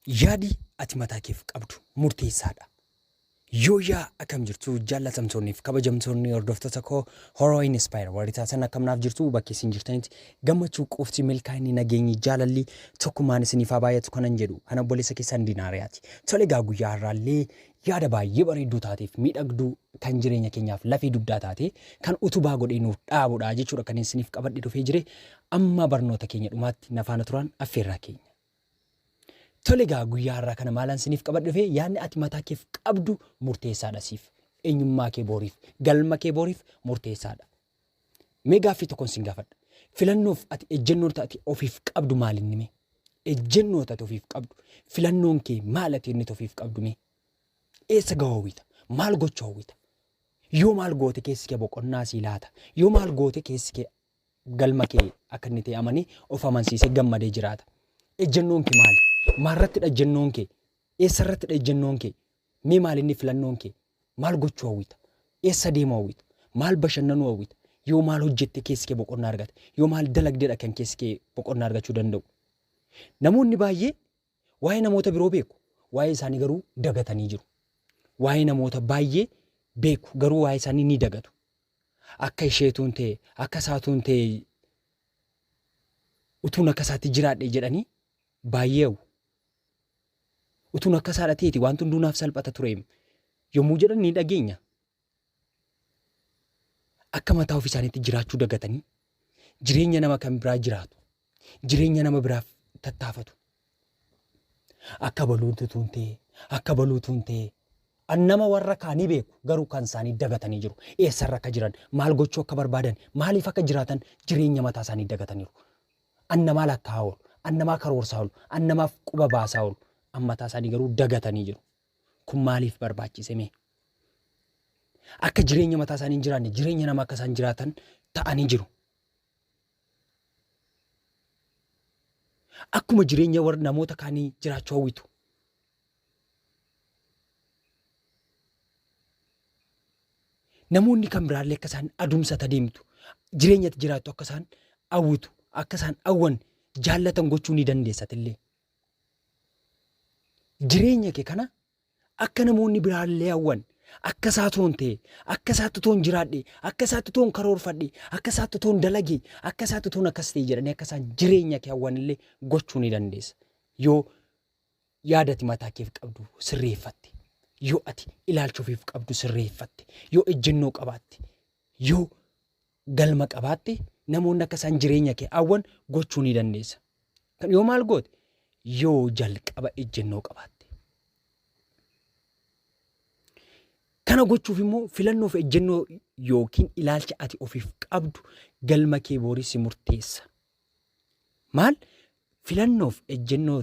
Yaadi ati mataa keef qabdu murteessaadha. Yooyyaa akkam jirtu jaallatamtoonni fi kabajamtoonni hordoftoota koo Horoo Inspire warri taatan akkam naaf jirtu bakki isin jirtanitti gammachuu quufti milkaa'inni nageenyi jaalalli tokkummaan isiniif haa baay'atu kanan jedhu ana obboleessa keessan Dinaariyaati. Tole egaa guyyaa har'aallee yaada baay'ee bareedduu taateef miidhagduu kan jireenya keenyaaf lafee dugdaa taate kan utubaa godhee nuuf dhaabudha jechuudha kan isiniif qabadhe dhufee jire amma barnoota keenya dhumaatti na faana turaan affeerraa keenya. Tole egaa guyyaa har'aa kana maalaan siniif qabadhe dhufe yaadni ati mataa keef qabdu murteessaadha siif. Eenyummaa kee booriif, galma kee booriif murteessaadha. Mee gaaffii tokkoon sin gaafadha. Filannoof ati ejjennoo ati ofiif qabdu maal inni mee? Ejjennoo ati ofiif qabdu, filannoon kee maal ati inni ofiif qabdu mee? Eessa gahuu hawwita? Maal gochuu hawwita? Yoo maal goote keessi kee boqonnaa sii laata? Yoo maal goote keessi kee galma kee akka inni ta'e amanii of amansiisee gammadee jiraata. Ejjennoon kee maali? Maalirrattidha ejjennoon kee? Eessarrattidha ejjennoon kee? Mee maal inni filannoon kee? Maal gochuu hawwita? Eessa deemuu hawwita? Maal bashannanuu hawwita? Yoo maal hojjette keessi kee boqonnaa argata? Yoo maal dalagdedha kan keessi kee boqonnaa argachuu danda'u? Namoonni baay'ee waa'ee namoota biroo beeku, waa'ee isaanii garuu dagatanii jiru. Waa'ee namoota baay'ee beeku, garuu waa'ee isaanii ni dagatu. Akka isheetuun ta'e, akka isaatuun ta'e, utuun akka isaatti jiraadhe jedhanii baay'ee hawwu. Utuun akka isaadha ta'eeti wanti hunduu naaf salphata tureem yommuu jedhan ni dhageenya. Akka mataa ofii isaaniitti jiraachuu dagatanii jireenya nama kan biraa jiraatu. Jireenya nama biraaf tattaafatu. Akka baluutu tuun ta'e, akka baluu tuun ta'e. An nama warra kaanii beeku garuu kan isaanii dagatanii jiru. Eessarra akka jiran, maal gochuu akka barbaadan, maaliif akka jiraatan jireenya mataa isaanii dagataniiru. An namaa lakkaa'aa oolu, an namaa karoorsaa oolu, an namaaf quba baasaa oolu. An mataa isaanii garuu dagatanii jiru. Kun maaliif barbaachise mee? Akka jireenya mataa isaanii hin jiraanne jireenya nama akka isaan jiraatan ta'anii jiru. Akkuma jireenya warra namoota kaanii jiraachuu hawwitu. Namoonni kan biraallee akka isaan adumsata deemtu, jireenya ati jiraattu akka isaan hawwitu, akka isaan hawwan jaallatan gochuu ni dandeessa atillee. Jireenya kee kana akka namoonni biraallee hawwan, akka isaa toon ta'e, akka isaatti toon jiraadhe, akka isaatti toon karoorfadhe, akka isaatti toon dalage, akka isaatti toon akkas ta'e jedhanii akka isaan jireenya kee hawwan illee gochuu ni dandeessa. Yoo yaada ati mataa keef qabdu sirreeffatte, yoo ati ilaalcha ofiif qabdu sirreeffatte, yoo ejjennoo qabaatte, yoo galma qabaatte namoonni akka isaan jireenya kee hawwan gochuu ni dandeessa. Kan yoo maal goote? Yoo jalqaba ejjennoo qabaatte. Kana gochuuf immoo filannoo fi ejjennoo yookiin ilaalcha ati ofiif qabdu galma kee boorii si murteessa. Maal? Filannoof ejjennoo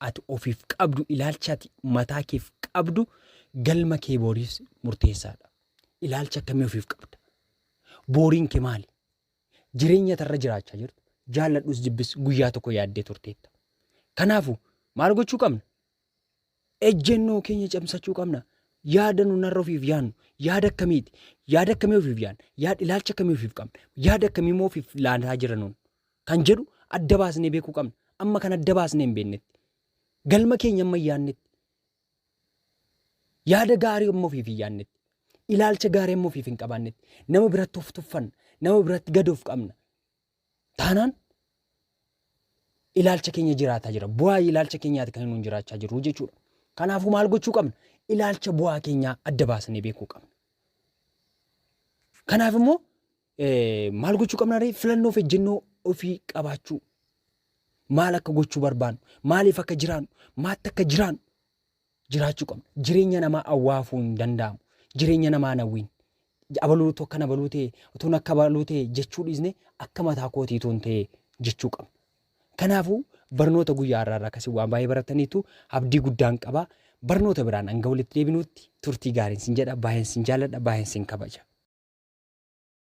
ati ofiif qabdu ilaalcha ati mataa keef qabdu galma kee booriif murteessaadha. Ilaalcha akkamii ofiif qabda? Booriin kee maali? Jireenya ati irra jiraachaa jirtu jaalladhus jibbis guyyaa tokko yaaddee turteetta. Kanaafuu maal gochuu qabna? Ejjennoo keenya cimsachuu qabna. Yaada nun har'a ofiif yaadnu yaada akkamiiti? Yaada akkamii ofiif yaadna? Yaada ilaalcha akkamii ofiif qabna? Yaada akkamii immoo ofiif laataa jira nun? Kan jedhu adda baasnee beekuu qabna. Amma kan adda baasnee hin beeknetti. Galma keenya amma hin yaadnetti. Yaada gaarii amma ofiif hin yaadnetti. Ilaalcha gaarii amma ofiif hin qabaannetti. Nama biratti of tuffanna. Nama biratti gad of qabna. Taanaan ilaalcha keenya jiraataa jira. Bu'aa ilaalcha keenyaati kan nuun jiraachaa jirru jechuudha. Kanaafuu maal gochuu qabna? Ilaalcha bu'aa keenyaa adda baasnee beekuu qabna. Kanaaf immoo maal gochuu qabna ree? Filannoo fi ejjennoo ofii qabaachuu. Maal akka gochuu barbaannu, maaliif akka jiraannu, maatti akka jiraannu jiraachuu qabna. Jireenya namaa awwaafuu hin danda'amu. Jireenya namaa hin hawwiin. Abaluutu akkana abaluu ta'e, utuun akka abaluu ta'e jechuu dhiisne akka mataa kootii utuun ta'e jechuu qabna. Kanaafuu barnoota guyyaa har'aa irraa akkasii waan baay'ee barataniitu abdii guddaan qaba. Barnoota biraan hanga walitti deebinutti turtii gaariin sin jedha. Baay'een sin jaalladha, baay'een sin kabaja.